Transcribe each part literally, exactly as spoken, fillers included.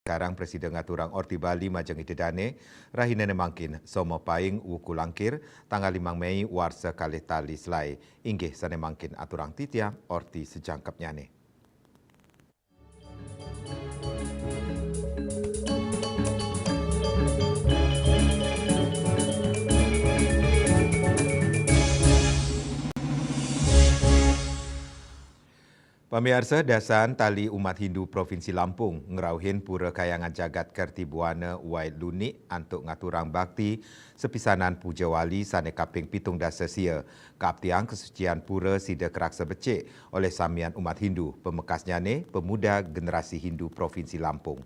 Karang presida ngaturang Orti Bali majeng Ida Dane, rahinane mangkin, Somo Paing wuku Langkir, tanggal limang Mei warsa kalih tali selae, inggih sane mangkin aturang titiang Orti sajangkepnyane. Pamiarsa, dasan tali umat Hindu Provinsi Lampung ngrauhin Pura Kahyangan Jagat Kerti Buana Wailunik antuk ngaturang bakti sapisanan puja wali sane kaping pitung dasa sia. Kaaptiang kasucian pura sida karaksa becik olih samian umat Hindu, pamekasnyane pemuda generasi Hindu Provinsi Lampung.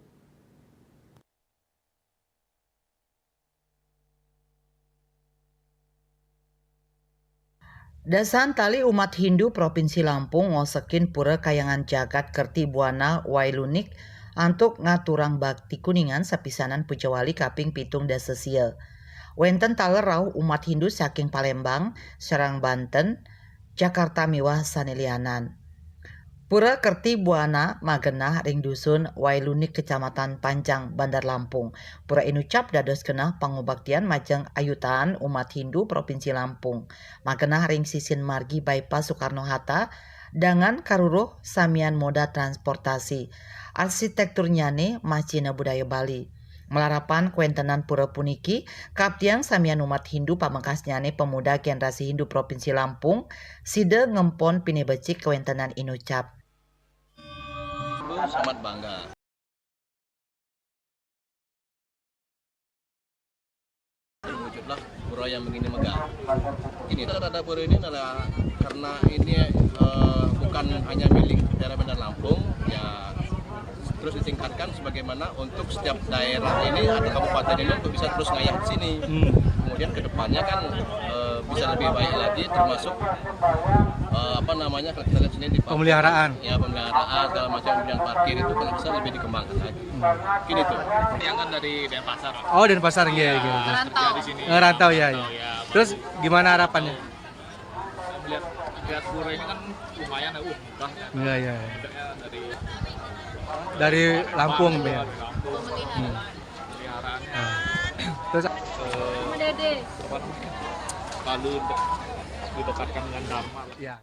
Dasan tali umat Hindu Provinsi Lampung ngosekin Pura Kahyangan Jagat Kerti Buana Wailunik antuk ngaturang bakti Kuningan sapisanan puja wali kaping pitung dasa sia. Wenten taler rauh umat Hindu saking Palembang, sareng Banten, Jakarta miwah sane lianan. Pura Kerti Buana magenah ring Dusun Wailunik, Kecamatan Panjang, Bandar Lampung. Pura inucap dados genah pangubaktian majeng ayutaan umat Hindu Provinsi Lampung. Magenah ring sisin margi Bypass Soekarno Hatta, dangan karuruh samian moda transportasi. Arsitekturnyane masih Cina budaya Bali. Malarapan kawentenan pura puniki, kaaptiang samian umat Hindu pamekasnyane pemuda generasi Hindu Provinsi Lampung, sida ngempon pinih becik kawentenan inucap. Sangat bangga. Wujudlah pura yang begini megah. Ini, tata pura ini adalah karena ini, eh, bukan hanya milik daerah Bandar Lampung, ya, terus ditingkatkan sebagaimana untuk setiap daerah ini atau kabupaten ini untuk bisa terus ngayah di sini. Hmm. Kemudian ke depannya kan, eh, bisa lebih baik lagi, termasuk, eh, apa namanya, kalau kita lihat sini di parkir, pemeliharaan, ya, pemeliharaan segala macam, kemudian parkir itu kalau bisa lebih dikembangkan lagi. Hmm. Mungkin itu. Yang kan dari Denpasar. Oh, Denpasar, iya, iya, iya. Rantau. Kerja di sini. Eh, rantau, ya, ya. Rantau, ya. Terus gimana harapannya? Melihat, lihat pura ini kan lumayan ya, uh, megah ya. Iya, iya, iya. Maksudnya dari, dari Lampung, ya. Dari Lampung. Hmm. Peliharaannya. Nah. Terus, eh, apa namanya? Lalu de-, didekatkan dengan Dharma. Ya.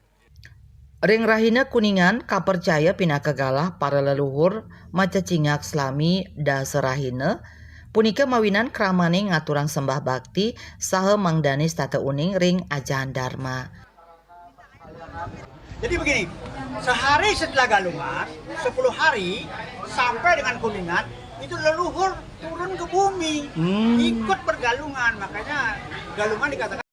Ring rahina Kuningan kapercaya pinaka galah para leluhur macecingak salami dasa rahina, punika mawinan kramane ngaturang sembah bakti saha mangdane setata uning ring ajahan Dharma. Jadi begini, sehari setelah Galungan, sepuluh hari sampai dengan Kuningan, itu leluhur turun ke bumi, hmm, ikut bergalungan. Makanya Galungan dikatakan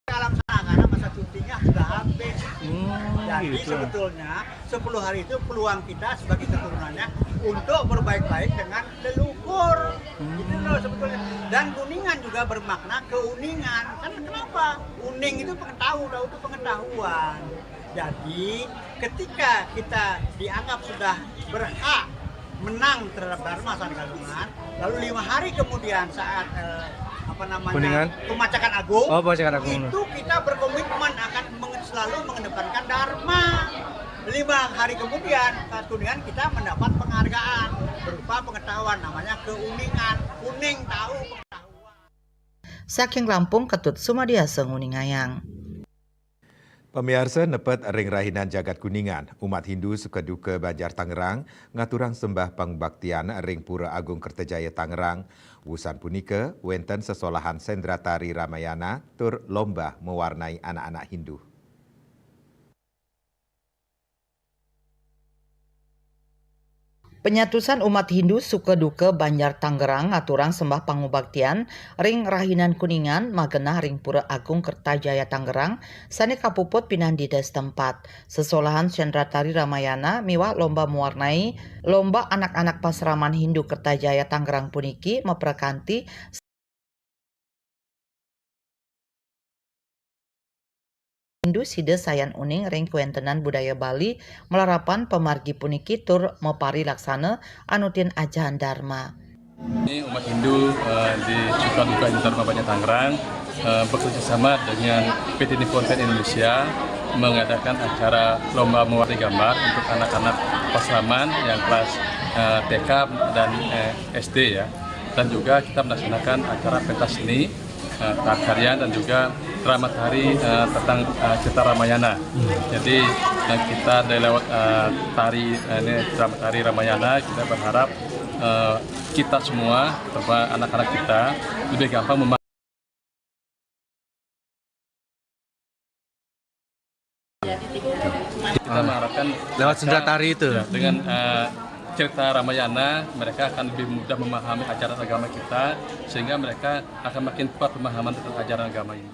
alam sana, karena masa cutinya sudah habis. Hmm, jadi gitu. Sebetulnya sepuluh hari itu peluang kita sebagai keturunannya untuk berbaik-baik dengan leluhur. Hmm. Gitu loh sebetulnya. Dan Kuningan juga bermakna keuningan. Kan kenapa? Uning itu pengetahuan, tahu itu pengetahuan. Jadi ketika kita dianggap sudah berhak menang terhadap Dharma saat Galungan, lalu lima hari kemudian saat, eh, apa namanya, Kuningan? Pemacakan Agung, oh, Pemacakan Agung, itu kita berkomitmen akan menge-, selalu mengedepankan Dharma. Lima hari kemudian, saat Kuningan, kita mendapat penghargaan berupa pengetahuan, namanya keuningan, uning tahu pengetahuan. Saking Lampung, Ketut Sumadiasa nguningayang. Pamiarsa, nepet ring rahinan jagat Kuningan, umat Hindu suka duka Banjar Tangerang ngaturang sembah pangbaktian ring Pura Agung Kertajaya Tangerang. Wusan punika, wenten sesolahan Sendratari Ramayana tur lomba mewarnai anak-anak Hindu. Penyatusan umat Hindu suka duka Banjar Tangerang ngaturang sembah pangubaktian ring rahinan Kuningan magenah ring Pura Agung Kertajaya Tangerang sane kapuput pinandida setempat. Sesolahan Sendratari Ramayana miwah lomba mewarnai lomba anak-anak pasraman Hindu Kertajaya Tangerang puniki maprakanti Hindu sida sayan uning ring kawentenan budaya Bali, malarapan pamargi puniki tur maparilaksana anutin ajahan Dharma. Ini umat Hindu, eh, di Sukaduka Hindu Dharma Banjar Tangerang, eh, bekerja sama dengan P T Nippon Paint Indonesia Mengadakan acara lomba mewarnai gambar untuk anak-anak Paslaman yang kelas eh, T K dan eh, S D ya. Dan juga kita melaksanakan acara pentas seni eh, tari tarian dan juga drama tari eh, tentang eh, cerita Ramayana. Jadi eh, kita dari lewat eh, tari eh, ini drama tari Ramayana, kita berharap eh, kita semua, terutama anak-anak kita, lebih gampang memahami. Kita mengharapkan Lewat sendera mereka, tari itu. Ya, dengan eh, cerita Ramayana, mereka akan lebih mudah memahami ajaran agama kita, sehingga mereka akan makin kuat pemahaman tentang ajaran agama ini.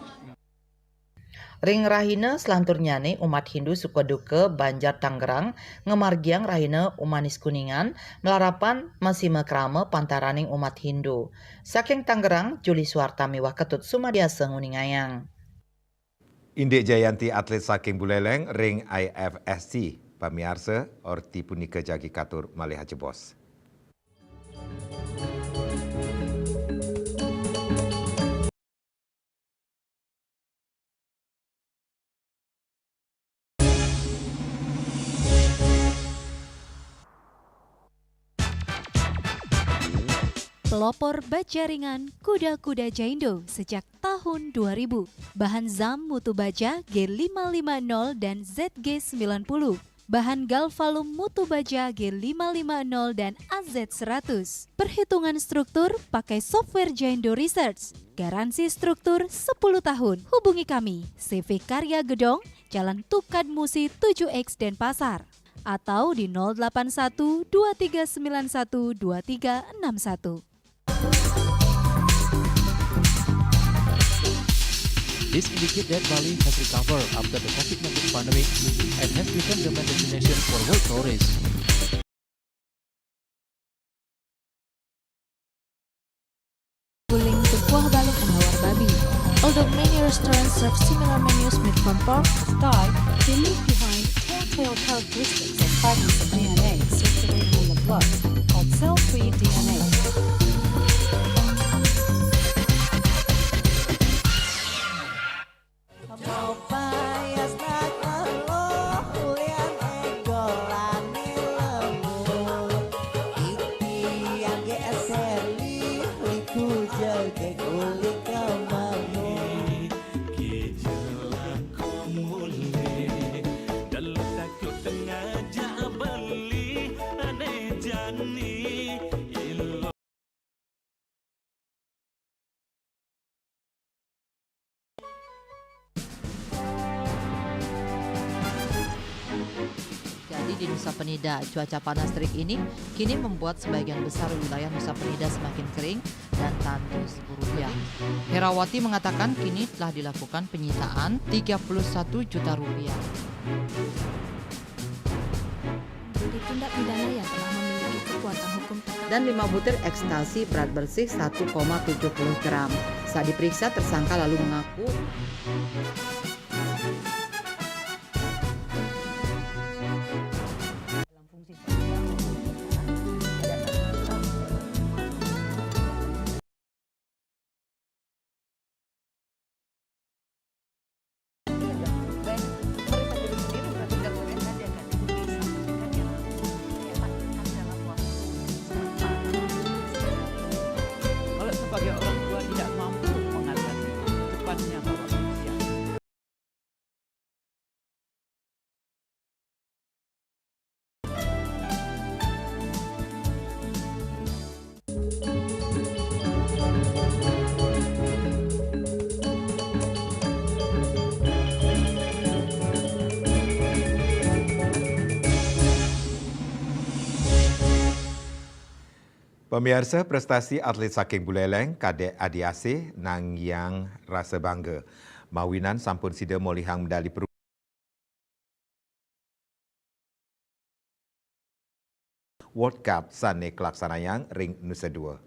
Ring rahina selanturnyane umat Hindu suka duka Banjar Tangerang ngamargiang rahina Umanis Kuningan malarapan masima krama pantaraning umat Hindu. Saking Tangerang, Juli Suarta miwah Ketut Sumadiasa nguningayang. Indik Jayanti atlet saking Buleleng ring I F S C. Pamiarsa, orti punika jagi katur malih ajebos. Pelopor baja ringan kuda-kuda Jaindo sejak tahun dua ribu. Bahan zam mutu baja G lima lima nol dan Z G sembilan puluh. Bahan galvalum mutu baja G lima lima nol dan A Z seratus. Perhitungan struktur pakai software Jaindo Research. Garansi struktur sepuluh tahun. Hubungi kami, C V Karya Gedong, Jalan Tukad Musi tujuh X Denpasar, atau di nol delapan satu dua tiga sembilan satu dua tiga enam satu. This indicate that Bali has recovered after the COVID nineteen pandemic and has become the main destination for world tourists. Guling sebuah balung menawar babi. Although many restaurants serve similar menus made from pork, Thai, they leave behind telltale characteristics of fragments of D N A circulating in the blood, called cell-free D N A. Jadi di Nusa Penida, cuaca panas terik ini kini membuat sebagian besar wilayah Nusa Penida semakin kering dan tandus rupiah. Herawati mengatakan kini telah dilakukan penyitaan tiga puluh satu juta rupiah. Menjadi tindak pidana yang telah memiliki kekuatan hukum tetap. Dan lima butir ekstasi berat bersih satu koma tujuh puluh gram. Saat diperiksa, tersangka lalu mengaku. Kalau sebagai orang tua tidak mampu mengatasi, cepatnya bawa usia. Pamiarsa, prestasi atlet saking Buleleng, Kadek Adiasih, nangiang rasa bangga. Mawinan sampun sida molihang medali perunggu World Cup sane kalaksanayang ring Nusa Dua.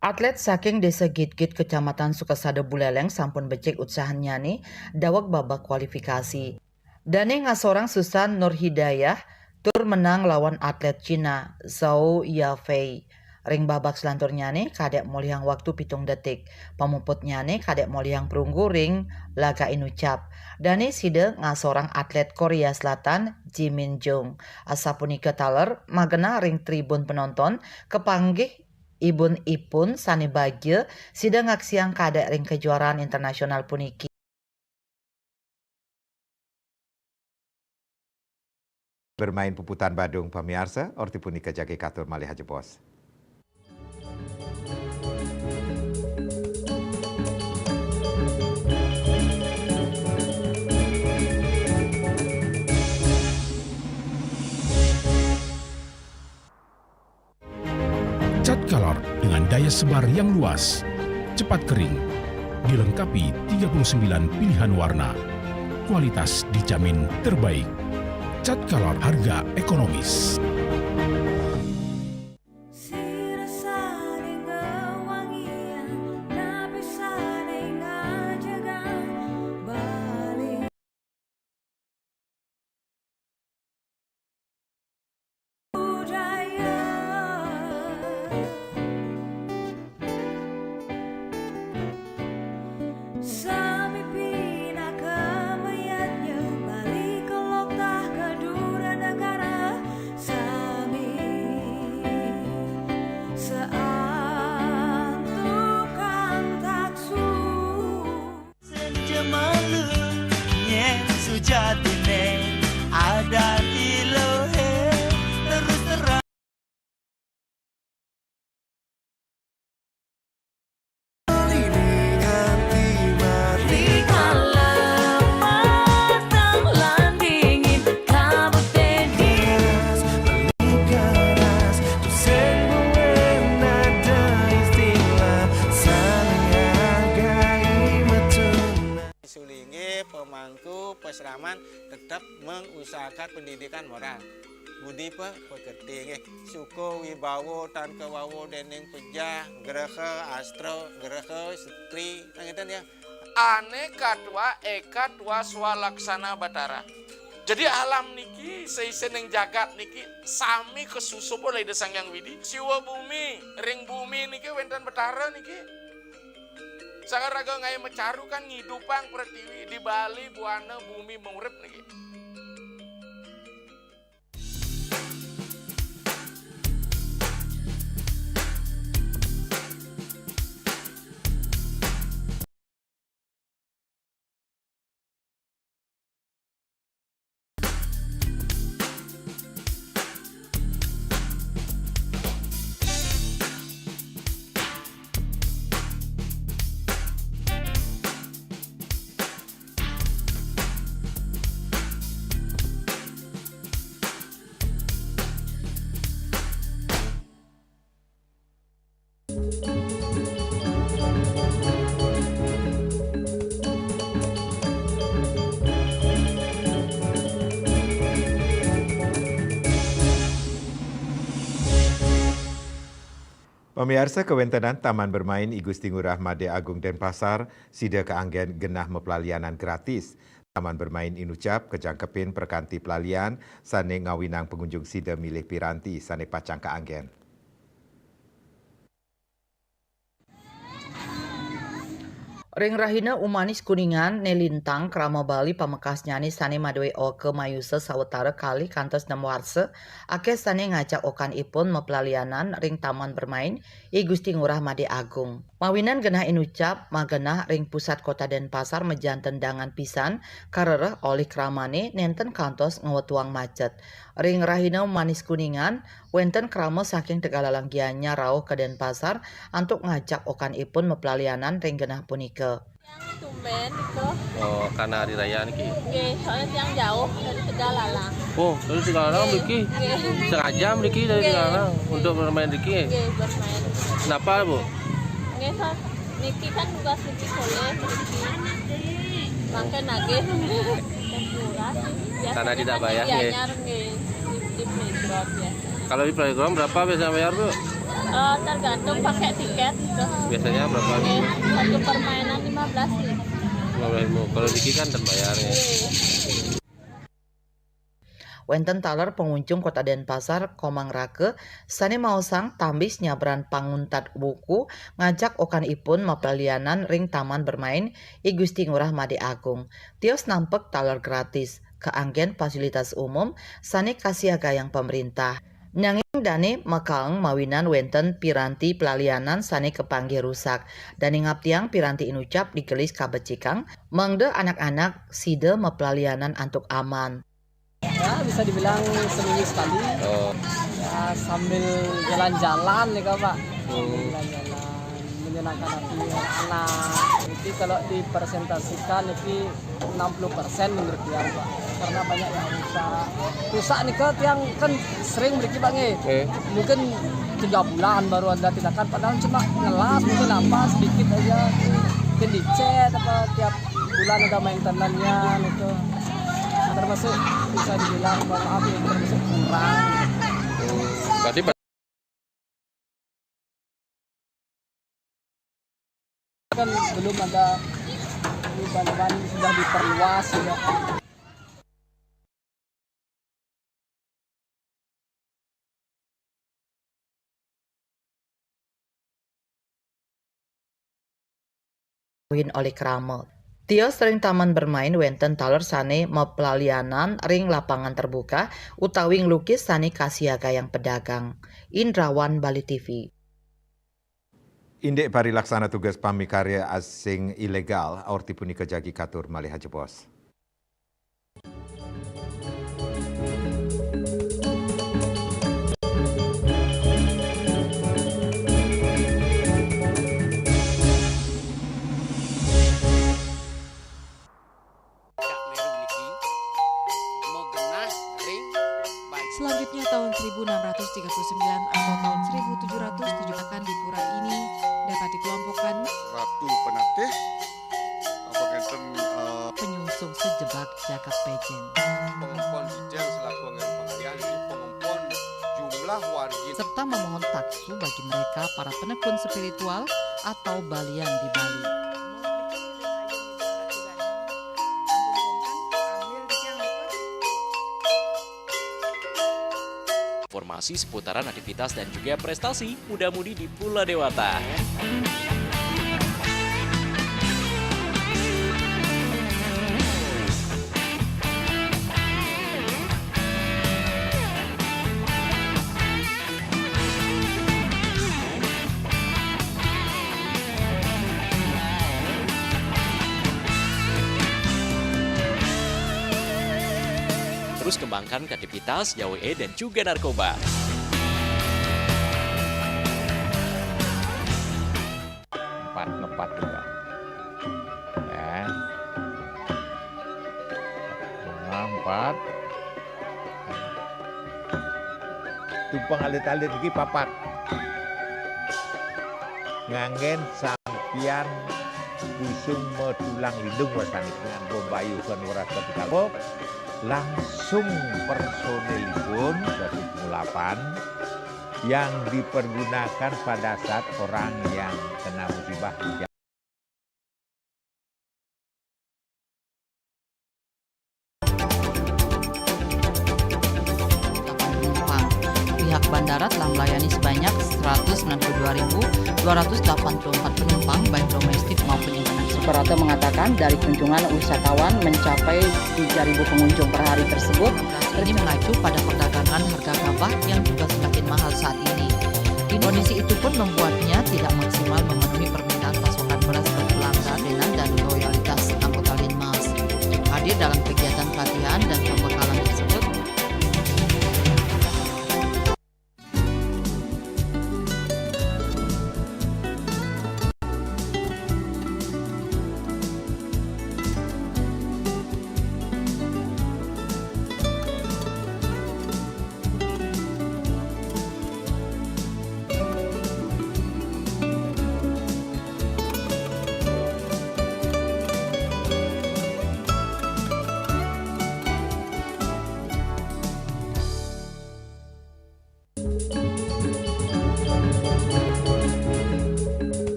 Atlet saking Desa Gitgit, Kecamatan Sukasada, Buleleng sampun becik utsahannyane daweg babak kualifikasi. Dane ngasorang Susan Nurhidayah tur menang lawan atlet Cina, Zhao Yafei. Ring babak selanturnyané kadék molihang waktu pitung detik. Pamuputnyané kadék molihang perunggu ring laga inucap. Dané sida ngasorang atlét Korea Selatan, Ji Min Jung. Asapunika taler magenah ring tribun penonton, kapanggih ibun-ipun sané bagia sida ngaksiang kadék ring kejuaraan internasional puniki. Bermain puputan Badung, pamiarsa, orti punika jagi katur malih ajebos. Cat Color dengan daya sebar yang luas, cepat kering, dilengkapi tiga puluh sembilan pilihan warna. Kualitas dijamin terbaik. Cat Color, harga ekonomis. Sami pinaka mayadnya, bali ka loktah ka dura negara, sami saantukan taksu. Senja malu, nyén sujatiné ada di luhé, terus terang. Sulinggih pemangku pesraman tetap mengusahakan pendidikan moral. Budi pe-, pekerti nggih. Suka wibawa tan kawawa dening pejah, graha, astra, graha, setri, ngeten ya. Ane katwa eka twa swalaksana Batara. Jadi alam niki, seisening jagat niki sami kasusup olih Ida Sang Hyang Widi. Siwa bumi, ring bumi niki wenten Batara niki. Sang raga ngae macaru kan ngidupang pretiwi, di Bali buana bumi murip niki. Pamiarsa, kawentenan Taman Bermain I Gusti Ngurah Madé Agung Denpasar sida kaanggen genah maplalianan gratis. Taman Bermain inucap kajangkepin prakanti plalian sané ngawinang pangunjung sida milih piranti sané pacang kaanggen. Ring rahina Umanis Kuningan, Né Lintang, krama Bali pamekasnyané sané madué oka mayusa sawatara kalih kantos nem warsa, akéh sané ngajak okanipun maplalianan ring Taman Bermain I Gusti Ngurah Madé Agung. Mawinan genah inucap magenah ring pusat Kota Denpasar majanten dangan pisan karereh olih kramané nénten kantos ngwetuang macet. Ring rahina Umanis Kuningan, wénten krama saking Tegalalang Gianyar rauh ka Denpasar antuk ngajak okanipun maplalianan ring genah punika. Tiang tumben nika. Oh, karena hari raya niki. Nggih, soalnya tiang jauh dari Tegalalang. Oh, dari Tegalalang mriki. Nggih. Sengaja mriki dari Tegalalang untuk bermain niki. Nggih, bermain. Kenapa, Bu? Nggih, Pak. Niki kan tugas niki soleh mriki. Mangke nagih. Murah sih. Karena tidak bayar, nggih. Gianyar, nggih. Di playground biasa. Kalau di playground berapa biasanya bayar, Bu? Eh, tergantung pakai tiket gitu. Biasanya berapa? Oke, satu permainan lima belas ribu. Lima belas ribu. Kalau niki kan terbayar ya. Iya. Wénten taler pengunjung Kota Denpasar, Komang Rake, sané maosang tambis nyabran panguntat wuku ngajak okan ipun mapalalianan ring taman bermain I Gusti Ngurah Madé Agung. Tios nampek taler gratis, kaanggén fasilitas umum sané kasiagayang pamréntah. Nanging dané makaeng mawinan wénten piranti palalianan sané kapanggih rusak. Dané ngaptiang piranti inucap digelis kabecikang, mangda anak-anak sida mapalalianan antuk aman. Ya, bisa dibilang seminggu sekali. Oh. Ya, sambil jalan-jalan nih, Kak, Pak. Hmm. Sambil jalan-jalan, menyenangkan hati anak-anak. Jadi kalau dipresentasikan, ini enam puluh persen menurut dia, Pak. Karena banyak yang rusak. Rusak nih, Kak, tiang kan sering mriki, Pak, nggih. Eh. Mungkin tiga bulan baru ada tindakan, padahal cuma ngelas, mungkin apa, sedikit aja. Mungkin dicet apa tiap bulan ada maintenance-nya gitu. Termasuk bisa dibilang, mohon maaf ya, termasuk kurang. Berarti kan belum ada ini, ban-ban sudah diperluas ya. Win olih krama. Tios ring taman bermain wénten taler sané mapalalianan ring lapangan terbuka utawi nglukis sané kasiagayang pedagang. Indrawan, Bali T V. Indik parilaksana tugas pamikarya sing ilegal, orti punika jagi katur malih ajebos. Cak Meru niki magenah ring Bali. Selanjutnya, tahun seribu enam ratus tiga puluh sembilan atau tahun seribu tujuh ratus tujuh akan di pura ini dapat dikelompokkan Ratu Penatih, apa ngenten, eh, penyungsung sejebak jagat Pején. Pengempon Dijeng selaku anggaran pengalihan, niki pengempon jumlah wargi. Serta memohon taksu bagi mereka para penekun spiritual atau balian di Bali. Informasi seputaran aktivitas dan juga prestasi muda-mudi di Pulau Dewata. Terus kembangkan kreativitas, jauh E dan juga narkoba. Empat, ngepat juga. Ya. Bunga empat. Tumpeng alit-alit iki papat. Nganggén sampiyan busung medulang lindung wasanipun, ampun bayuhan weras ketika langsung personilipun, dados pengulapan yang dipergunakan pada saat orang yang kena musibah. Pihak bandara telah melayani sebanyak seratus sembilan puluh dua ribu dua ratus delapan puluh empat penumpang, baik domestik maupun internasional. Suprapto mengatakan, dari kunjungan wisatawan mencapai tiga ribu pengunjung per hari tersebut, ini mengacu pada perdagangan harga gabah yang juga semakin mahal saat ini. Kondisi itu pun membuatnya tidak maksimal memenuhi permintaan pasokan beras berkelanjutan dan loyalitas anggota Linmas. Hadir dalam kegiatan pelatihan dan pembekalan tersebut,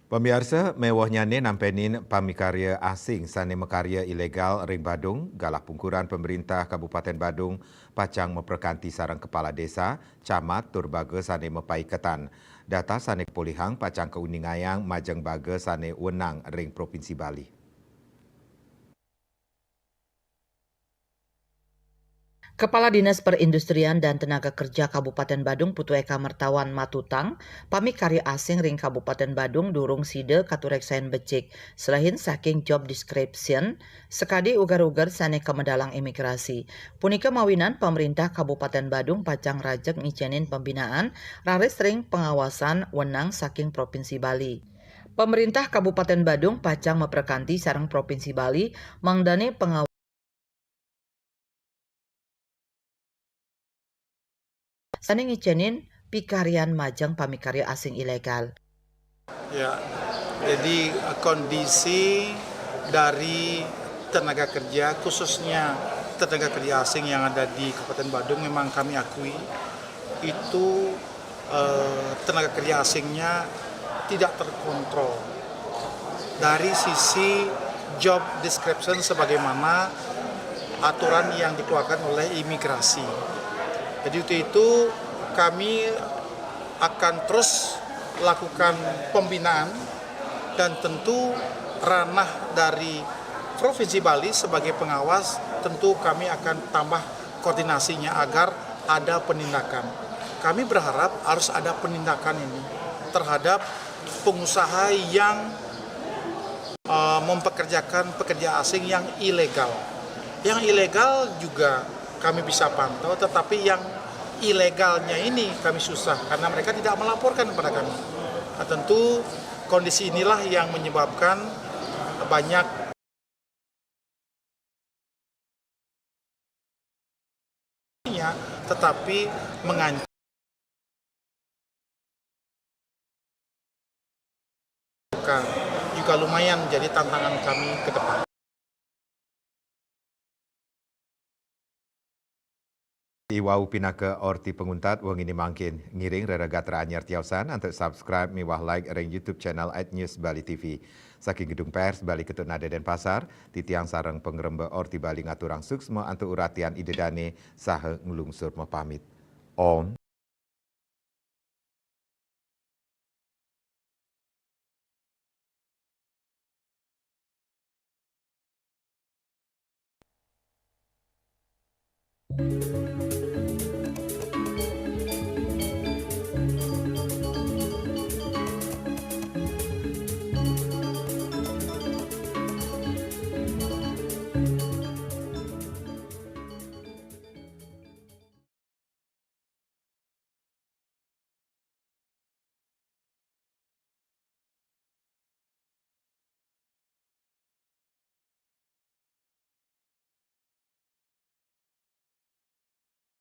Pamiarsa, méwehnyane nampenin pamikarya asing sane makarya ilegal ring Badung, galah pungkuran Pemerintah Kabupaten Badung pacang maprekanti sareng kepala desa, camat, tur baga sane mapaiketan. Data sane kapolihang pacang kauningayang majeng baga sane wenang ring Provinsi Bali. Kepala Dinas Perindustrian dan Tenaga Kerja Kabupaten Badung, Putu Eka Mertawan, matutang, pamikarya asing ring Kabupaten Badung durung sida katureksain becik, selehin saking job description, sakadi uger-uger sane kamedalang imigrasi. Punika mawinan Pemerintah Kabupaten Badung pacang rajeg ngicenin pembinaan, raris ring pengawasan wenang saking Provinsi Bali. Pemerintah Kabupaten Badung pacang maprekanti sareng Provinsi Bali, mangdane pengaw- sane ngicenin pikaryan majeng pamikarya asing ilegal. Ya, jadi, eh, kondisi dari tenaga kerja, khususnya tenaga kerja asing yang ada di Kabupaten Badung, memang kami akui itu, eh, tenaga kerja asingnya tidak terkontrol dari sisi job description sebagaimana aturan yang dikeluarkan oleh imigrasi. Jadi, untuk itu, kami akan terus lakukan pembinaan, dan tentu ranah dari Provinsi Bali sebagai pengawas, tentu kami akan tambah koordinasinya agar ada penindakan. Kami berharap harus ada penindakan ini terhadap pengusaha yang, eh, mempekerjakan pekerja asing yang ilegal. Yang ilegal juga kami bisa pantau, tetapi yang ilegalnya ini kami susah karena mereka tidak melaporkan kepada kami. Nah, tentu kondisi inilah yang menyebabkan banyak, tetapi mengancam juga lumayan menjadi tantangan kami ke depan. Iwau pinaka orti panguntat wengine mangkin. Ngiring reregat anyar tiosan antuk subscribe miwah like ring YouTube channel at News Bali T V. Saking Gedung Pers Bali Ketut Nada Denpasar, titiang sareng pangremba Orti Bali ngaturang suksma antuk uratian Ida Dane saha nglungsur mapamit. Om.